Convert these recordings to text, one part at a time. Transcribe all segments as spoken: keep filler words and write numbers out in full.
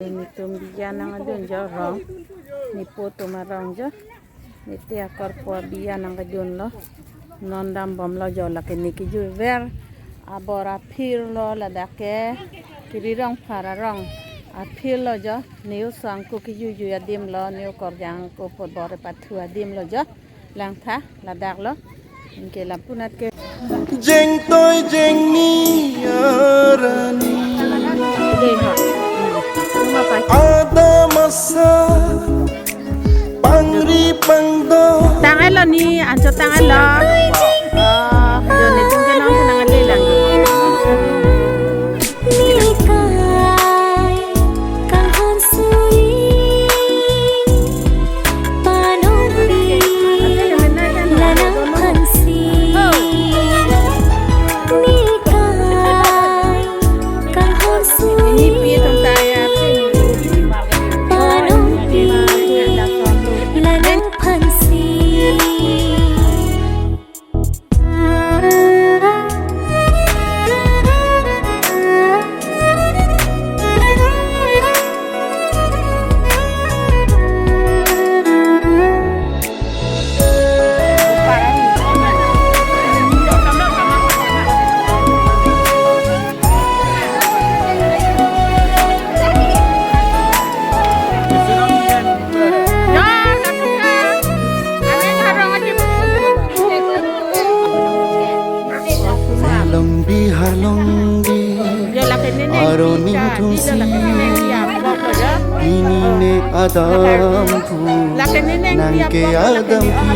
Netum biya nangdun jo rong. Nepo atum arong jo. Nete akorpo biya nangdunlo. Non dambomlo jo, lake ne kejuiver abor aphirlo, ladak ke Kiri Rongphar arong aphirlo jo. Ne osomar ko kejuijui adimlo, ne okorjang ko potbor pathu adimlo jo. Langtha ladaklo. Anke lapu anat ke. Jengtoi jengni arani. Dei ha. Cuma pa. Adam asa pangri pangdo. Tang-etlo ni, anchot tang-etlo. Oh, yo netum ke nong senang ade lang. Nekai kanghon suri panongpi la nangphansi. Nekai kanghon suri panongpi la nangphansi. Longbi halongbi aroni thungsi, pini ne adamthu nangke adampi.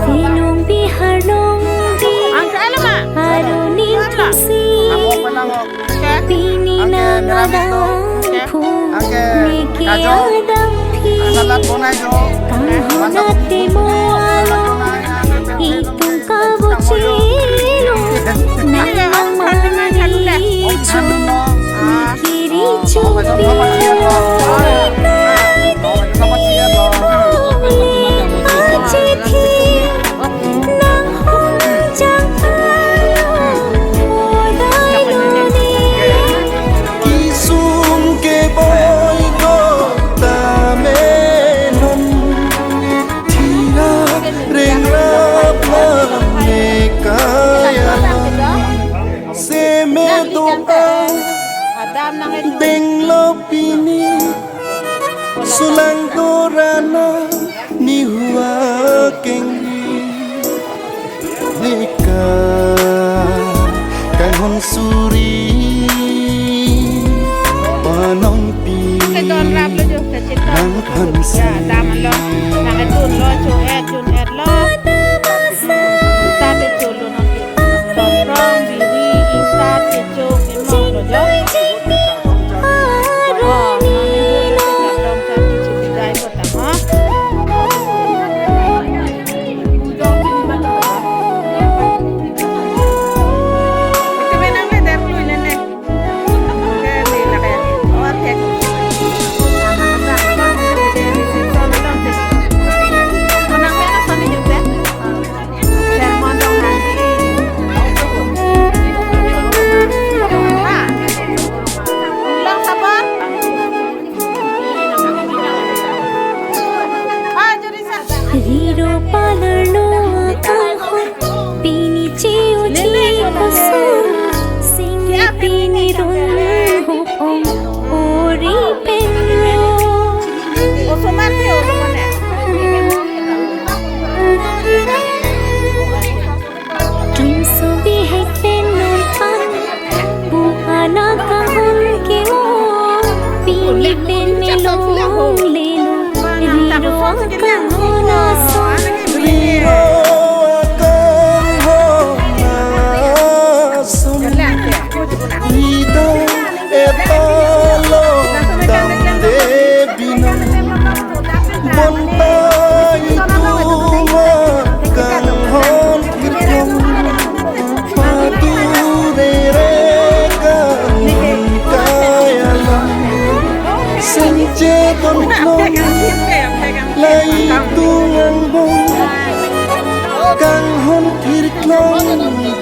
Binong bihar nong di aroni thungsi, pini nang adamthu neke adampi. Kanghon ate mo along itum kabuchilo, nang mangmani cho, kiri cho pi. Achithi nang honjang alo, modai lo ne. Kisung keboi ko tame non, thia rengrap la ne kaya. Seme do-a denglo pini, sulang dorana nihu akengri. Nekai kanghon suri panongpi nangphansi. Ya, damlo, nang-edunlo, cho-et, dun-etlo. Tate cholo nang. Tongkrong, biri, ita, kecho, kemong lo jo. Oh, nang ni dolo te kardom chan ni chipidai kota, ha? Ito may nang weather clue na ne.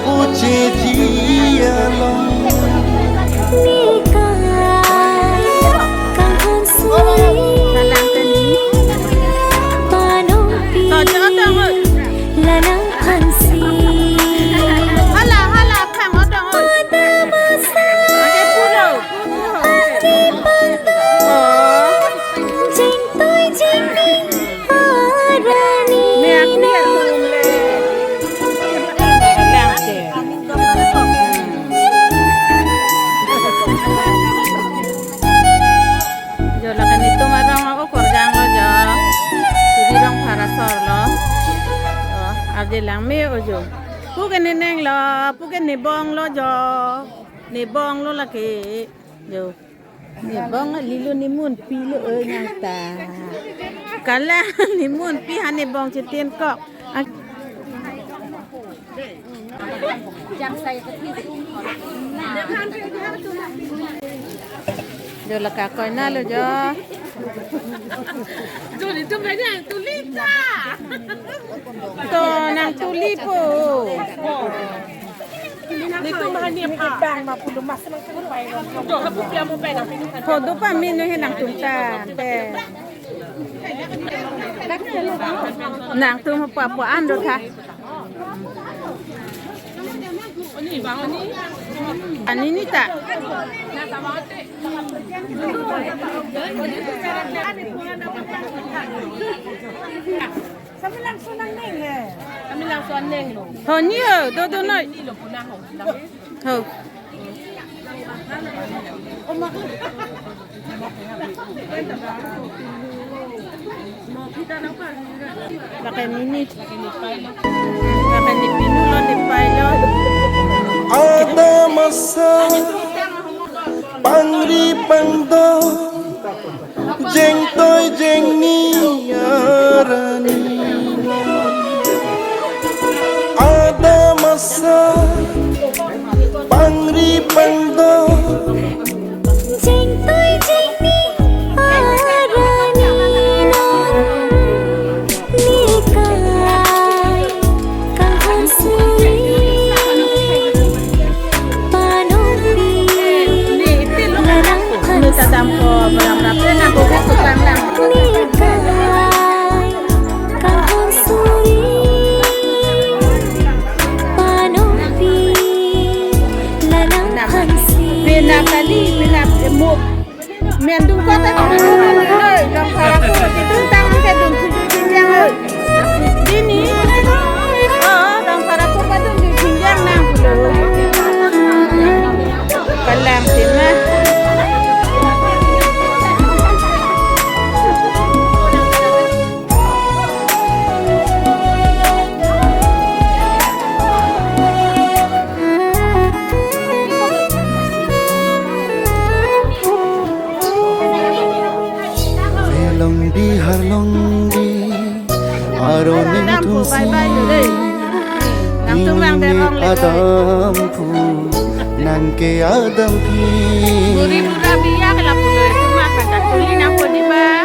Puche ji along. Nikai kahan suri. Panopi. Lanang hansi. Hala, hala, khang odong oi. Ada masa. Ada pulo. Ari pando. Oh. Jengtoi jengni. Arani. Mek biar no. Tum le. Lang ke. Jo, lake netum arong ako korjang lo jo. Suri Rongphar asor lo. Jo, arje lang me o jo. Puke neneng lo, puke nebong lo jo. Nebong lo lake. Jo. Nebong lilo nemunpi lo, eh, nang ta. Kalang nemunpi ha nebong chetin kok. Ah. Jo, lake koina lo jo. To nang tuli po. Netum hani apa? Jo, hapu pia mo pai nang. Ho do pa min he nangtum ta. Te. Nangtum pa po an do tha. Ani ni ta. Kami langsung nang neng he. Kami langsung neng lo. Ho ni ho, do do noi. Ni lo puna ho. Ho. Lake nini. Lake ni pinu lo, ni pai lo. Ada masa pangri pangdo. Jengtoi jengni arani. Ada masa pangri pangdo. Jengtoi jengni arani non. Nikai kahan suri. Panopi. Ni iti lo. Lanang hansi. Ni tadam ko, barang rapi na ko ko lang lang. Nikai kahan suri. Panopi. Lanang hansi. Pina kali, pina mo. Mendung kota. Oi, Rongphar ako, kedung tang kedung tujuh jenjang, oi. Dini. Oh, Rongphar ako kedung tujuh jenjang nang pulo. Kalang tema. Along Bihar along di aro ning dampo, tum bye bye si lo dei. Nang tum lang dei, ning rong le dei. Adam pu nang ke Adam pi. Guri gura biya ke lapu lo, tum mak kata tuli nang po di ba.